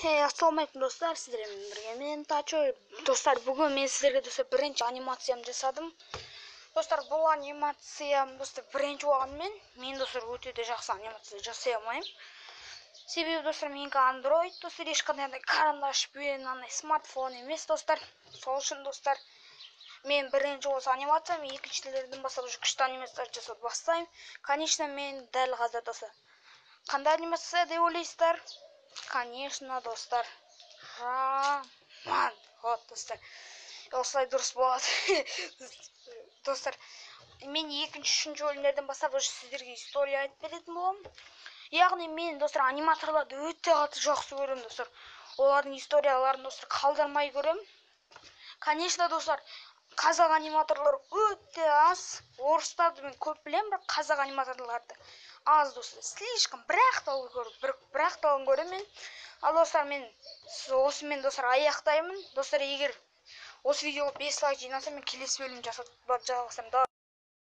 Hey, ассалаумағалейкум, достар! Сіздермен бірге мен, Тачо. Достар, бүгін мен сіздерге, достар, бірінші анимациямды жасадым. Достар, бұл анимациям, достар, бірінші болғанымен, мен, достар, өте де жақсы анимация жасай алмаймын. Себебі, достар, менікі Андроид, достар, ешқандай андай карандашпен, андай смартфон емес, достар. Сол үшін, достар, мен бірінші осы анимациям, екіншілерден бастап уже күшті анимация жасауды бастаймын. Конечно, мен дәл қазір, достар, қандай анимация деп ойлайсыздар? Конечно, достар, жаман. Вот, достар, осылай дұрыс болады. Достар, мен екінші, үшінші бөлімдерден бастап уже сіздерге история айтып беретін боламын. Яғни мен, достар, аниматорларды өте қатты жақсы көремін, достар. Олардың историяларын, достар, қалдырмай көремін. Конечно, достар, қазақ аниматорлар өте аз. Орыстарды мен көп білемін, бірақ қазақ аниматорларды аз, достар, слишком. Бір ақ тал көріп, бір ақ талын көремін мен. Ал, достар, мен осымен, достар, аяқтаймын. Достар, егер осы видеоға 5 лайк жинаса, мен келесі бөлім жасап жалғастырамын.